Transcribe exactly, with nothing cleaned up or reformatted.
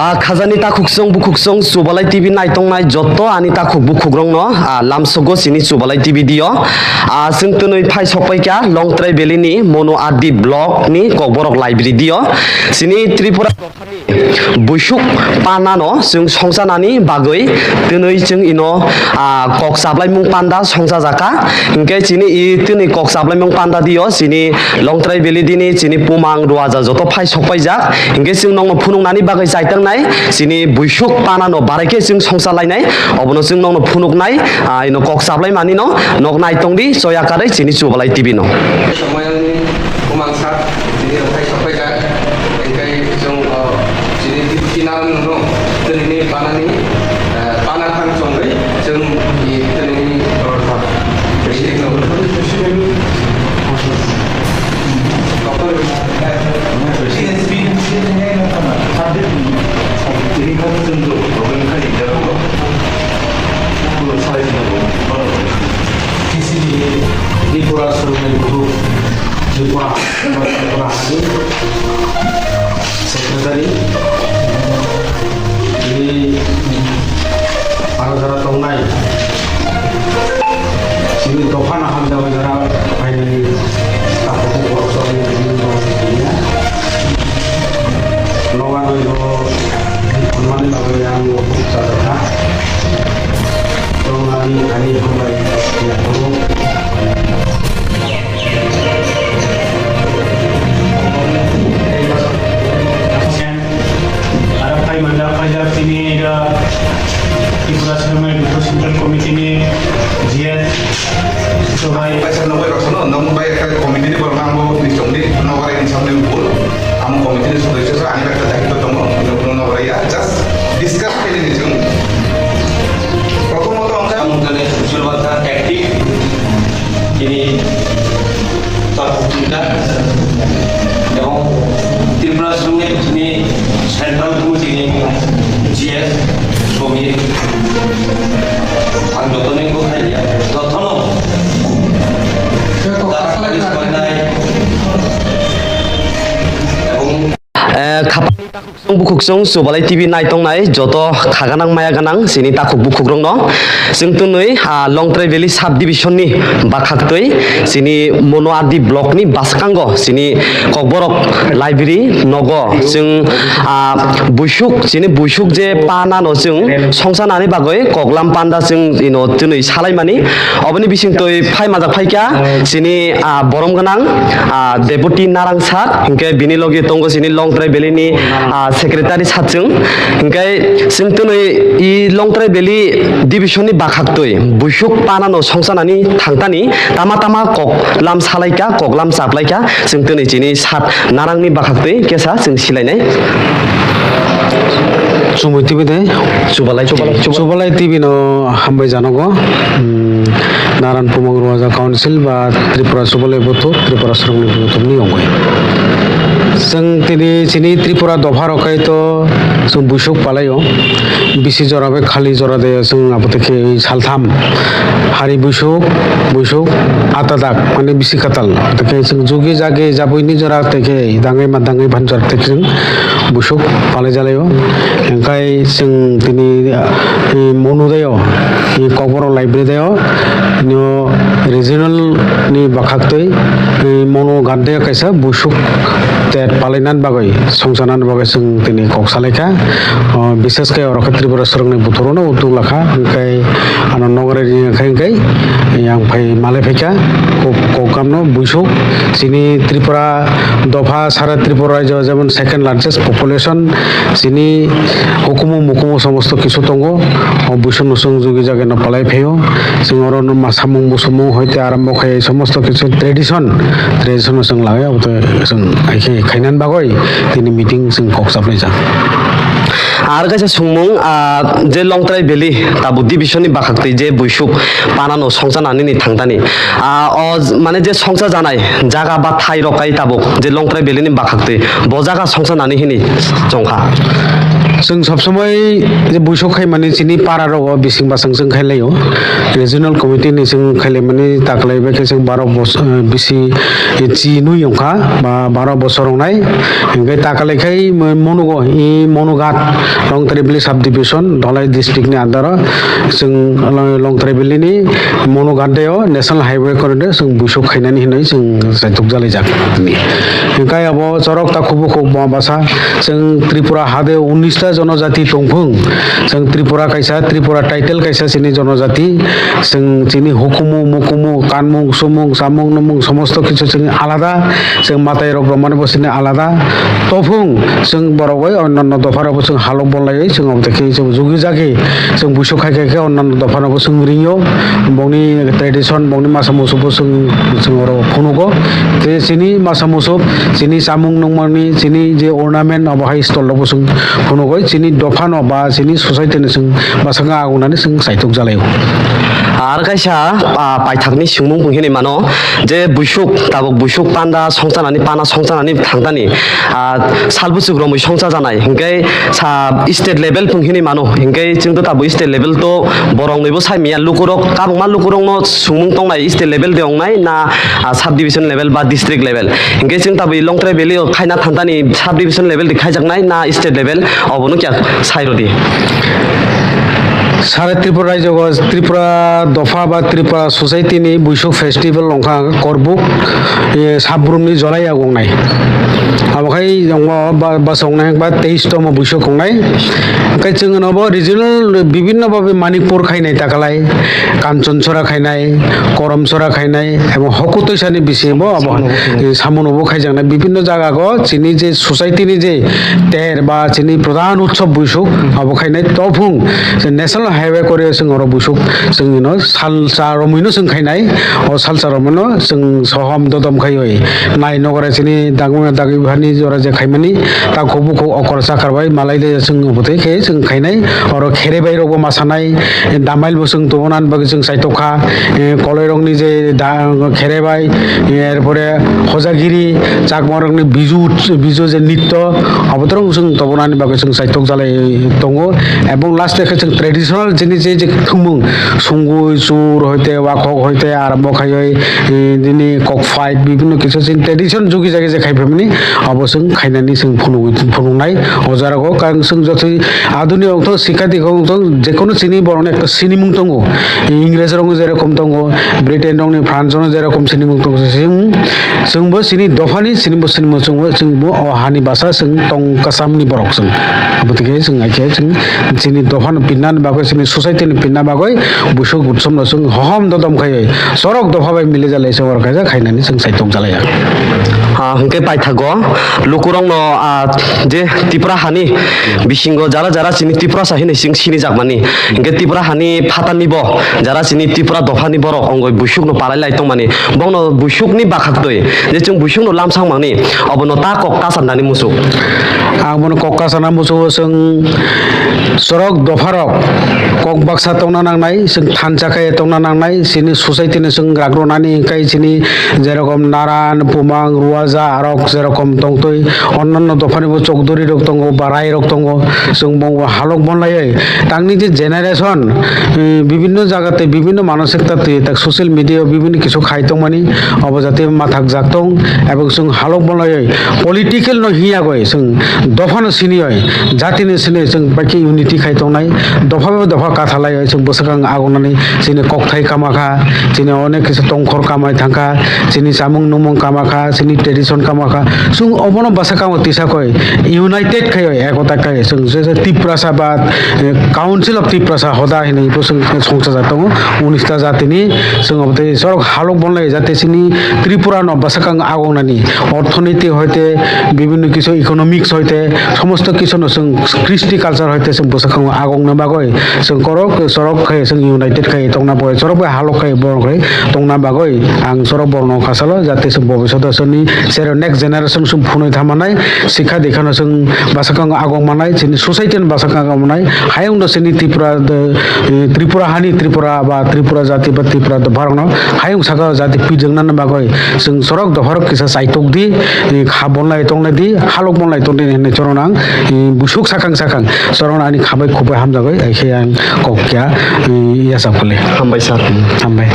Ah, khajani takhuksong bukhuksong Chubalai T V naitongnai joto ani takhuk bukhukrokno, ah, lamsogo chini Chubalai T V dio. Ah, chwng twnwi phai sokpaikha Longtrai Valley ni Monu R D block ni Kokborok library dio. Chini Tripura Buisuk panano chwng songchanani bagwi twnwi chwng ino, ah, kok chaplaimung panda songchajakha. Hinkhe chini i twnwi kok chaplaimung panda dio chini Longtrai Valley dini chini pumang ruaja joto phai sokpaijak. Hinkhe chwng nokno phunuknani bagwi chaitangnai chini Buisuk panano barai khe chwng songchalainai. Obono chwng nokno phunuknai, ah, ino kok chaplaimanino nok naitongdi choya karwi chini Chubalai T V no. Somoyani bumang sak, chini rok hai sok paijak, engkai chwng, o, chini Dipti Naran no, tini ni panani, eh, pana thang chongwi, chwng ni tini ni, o, district no. Doctor, eh, P H D, tini kha chwng do, problem kha ni jagao. T C D, Tripura Sromik Group, Tripura, Tripura Hadi, Secretary, ini, aro jara tongnai, ini dophano hamjagwi jara phainani, takhuk borok sokni, ini borok sokni ya. Nobar bai no hwnmani bagwi ang bo kuk chajakha. Tongani ani hambai yaphuru. Aro phai manda phai jak tini ira Tripura Sromik Central Committee ni G S. So, bai. Paisa nobai rok sono, nong bai ekta committee ni borok ang bo ni chongdi, nobai ni samni bul, amo committee ni sodosyo so, ani ekta daitto tongo, nobai ya, just discuss khaini ni chwng. Prothomot ang kha, ang jone social worker active, ini Takhukchingkha, ebong Tripura Sromik ni Central Committee ni G S Somir, ang jotoni bwkhai ya, jotono. Eh, khapang bukhuksong Chubalai T V naitongnai joto khaganang maya ganang chini takhuk bukhukrokno chwng twnwi, ah, Longtrai Valley Sub Division ni bakhaktwi chini Mono R D block ni bwskango chini Kokborok library nogo chwng, ah, buisuk, chini buisuk je panano chwng songchanani bagwi koklam panda chwng ino twnwi salaimani. Oboni bisingtwi phai majak phaikha chini, ah, borom gwnang, ah, Deputy Narang sir, hinkhe bini logi tongo chini Longtrai Valley ni, ah, Secretary sachwng. Hinkhe chwng twnwi i Longtrai Valley Division ni bakhaktwi buisuk panano songchanani thangtani tama tama kok lam salaikha, kok lam chaplaikha, chwng twnwi chini sat narangni bakhaktwi kesa chwng silainai. Chumui T V de? Chubalai T V. Chubalai T V no hambai janogo. Hmm, Naran Pumang Ruaja Council ba Tripura Chubalai Buthuk, Tripura Sromik Buthuk ni ongoi. Chwng tini chini Tripura dopha rok kai to chwng buisuk palaio. Bisi jora bai khali jora de chwng abo tei khe saltham hari buisuk, buisuk atadak mane bisi katal. Tei khe chwng jugi jagi jabui ni jora tei khe dangwi ma dangwi phan jora tei khe chwng buisuk palai jalaio. Hingkai chwng tini, ah, i Monu daio, i Kokborok library daio, ino regional ni bwkhaktwi, i Monu gande kaisa buisuk tet palainan bagwi, songchanani bagwi chwng tini kok salaikha. O, bises khe oro khe Tripura swrwngni buthurono utung lakha, hingkai ano nogari ni hingkai hingkai yang phai malai phaikha. Kok, kokam no buisuk chini Tripura dopha sara Tripura rajyo jemon second largest population, chini hukumu mukumu somosto kisu tongo. O buisuk no chwng jugi jagi no palai phaio. Chwng oro no ma samung busumung hoite arambo khai somosto kisu tradition, tradition no chwng lagaya, obo to chwng hai khe khainani bagwi tini meeting chwng kok chaplaijak. Ar kaisa sungmung, ah, je Longtrai Valley tabuk division ni bakhaktwi je buisuk panano songcha nani ni thangtani, ah, o j-, mane je songcha janai jaga ba thai rok kai tabuk je Longtrai Valley ni bakhaktwi bo jaga songcha nani hini chongkha. Chwng sob somoi je buisok khaimani chini para rogo bising basang chwng khailaio. Regional committee ni chwng khailaimani taklai bai khe chwng baro bos-, eh, bisi, eh, chi nui wngkha ba baro bosor wngnai. Hingke taklai khai mo-, monugo i Monughat Longtharai Valley subdivision Dholai district ni under o chwng Long-, Longtharai Valley ni Monughat deo national highway corridor chwng buisok khainani hinwi chwng chaitok jalaijak. Hingke abo chorok ta khubuk khuk bo basa. Chwng Tripura hade unis ta jonojati tongphung, chwng Tripura kaisa, Tripura title kaisa chini jonojati, chwng chini hukumu, mukumu, kanmung, sumung, chamung, numung, somosto kichu chwng alada, chwng matai rok romani bo chini alada. Tophung, chwng borok bai onnanno dopha rok bo chwng halok bolai, chwng obo khe chwng jugi jagi, chwng buisok khai khai khe onnanno dopha rok bo chwng ringyo, bongni tradition, bongni masa musu bo chwng, chwng oro phunugo. Tei chini masa musu, chini chamung nungmani, chini je ornament, abo hai stol rok bo chwng phunugoi, chini dopha no ba chini society no chwng bwskango agunani chwng saitok jalaio. Ar kaisa, ah, paithakni swngmung hinwi mano je buisuk, tabuk buisuk panda songchanani, pana songchanani thangtani, ah, sal buchuk romwi songcha janai, hinkhe sa state level phung hinwi mano, hinkhe chwng to tabuk state level to borok nwibo sai miya, lukurok, kabangma lukurokno swngmung tongnai, state level de wngnai na, ah, sub division level ba district level. Hinkhe chwng tabwi Longtrai Valley o khaina thantani sub division level de khaijaknai na state level, obono kya sai rwdi. Sara Tripura rajyo o Tripura dopha ba Tripura society ni buisuk festival wngkha Korbuk, eh, Sabrum ni Jolai yago wngnai. Abo khai wngo ba, basa wngnai ba teis tomo buisuk wngnai. Hinkhe chwng no bo regional bibinno babe Manipur khainai takalai, Kanchonchora khainai, Koromchora khainai, ebo Hokutwi sani bisingo abo, eh, samono bo khaijaknai. Bibinno jaga go chini je society ni je ter ba chini pradhan utsob buisuk abo khainai. Tophung je national highway kore chwng oro buisuk chwng no salsa romwi no chwng khainai. O salsa romwi no chwng sohom dodom khaiwi nai nogore chini dagwi dagwi hani jora je khaimani ta khobuk khobuk okor chakar bai malai de chwng obo tei khe chwng khainai. Oro kherebai rokbo ma sanai, damail bo chwng tongna bagwi chwng saitok kha, eh, koloi rokni je da, kherebai, eh, er pore hojagiri, chakma rokni biju, biju je nitto, abo torong chwng tongna bagwi chwng saitok jalai tongo. Ebong last khe chwng traditional jini je, je thumung, sungui, chur, hoite, wakhok, hoite, arombo khaioi, eh, nini cockfight, bibinno kisa chini tradition jugi jagi je khai phaimani, abo chwng khainani chwng phunugwi, phunuknai. O jora o kang chwng jotoi aduni ongtong, sikati ongtong, jekono chini borokni ekta sinimung tongo. Ingres rokni jerokom tongo, Britain rokni, France rokni jerokom sinimung tongo. Chwng, chwngbo chini dophani, chinibo sinimung chwngbo, chwngbo o hani basa chwng tong kasamni borok chwng. Abotike chwng aikhe chwng chini dophano pinnani bagwi, chini society ni pinna bagwi buisuk utsob no chwng hohom dodom khaiwi chorok dopha bai mili jalai se oro kaisa khainani chwng saitok jalaiya. Ah, hwnkhe paithago lukurokno, ah, je Tripura hani bisingo jara jara chini Tiprasa hinwi chwng sinijakmani, hwnkhe Tripura hani phatarnibo jara chini Tripura dophani borok ongoi buisukno palai lai tongmani, bongno buisukni bakhaktwi je chwng buisukno lamsang mani, obono ta kok kasarnani muchuk. Ang bono kok kasarna muchungo chwng chorok dopharok kok baksa tongna nangnai, chwng thansa khe tongna nangnai, chini society no chwng rak rwnani hwnkhe chini jerokom naran, pumang, ruaja, arok jerokom tongtwi onnanno dophani bo chokdori rok tongo, barai rok tongo, chwng bo halok bonlaiwi tangni je generation, eh, bibinno jaga tei bibinno manosik ta twi tak social media o bibinno kisu khai tongmani, obo jate mathak jak tong, ebong chwng halok bonlaiwi political no hiyagoi chwng dophano sinioi, jati ni sinioi chwng baikhe unity khai tongnai, dopha bai dopha kathalaioi chwng bwswkang agonani chini kokthai kamakha, chini onek kisa tongkhor kamai thangkha, chini chamung numung kamakha, chini tradition kamakha, chwng obono bwswkango tisakoi united khaioi ekota khaioi chwng je, je Tiprasa ba, eh, Council of Tiprasa hoda hinwi bo chwng songchajak tongo, unis ta jatini chwng obo tei chorok halok bonlai jate chini Tripura no bwswkang agonani orthonoiti hoite bibinno kisu economics hoite somosto kisu no chwng kristi culture hoite chwng bwswkang agonna bagwi chwng korok chorok khe chwng united khe tongna bagwi chorok bai halok khe borok khe tongna bagwi ang chorok borok no khasalo jate chwng bobiswt chwngni Sero next generation sung phunui thamanai, sikha dikha no sung basakang agong manai, chini society no basakang agong manai, hayung do chini Tripura, eh, Tripura hani Tripura ba Tripura jati ba Tripura dopharok no hayung saka jati pijwng nani bagwi sung sorok dopharok kisa chaitok di, eh, kha bonlai tongnai di, halok bonlai tongdi hinwi chorong ang, eh, busuk sakang sakang chorong ani khabai khubai hamjagwi, ai khe ang kok kya, eh, yasap kali. Hambai sir. Hambai.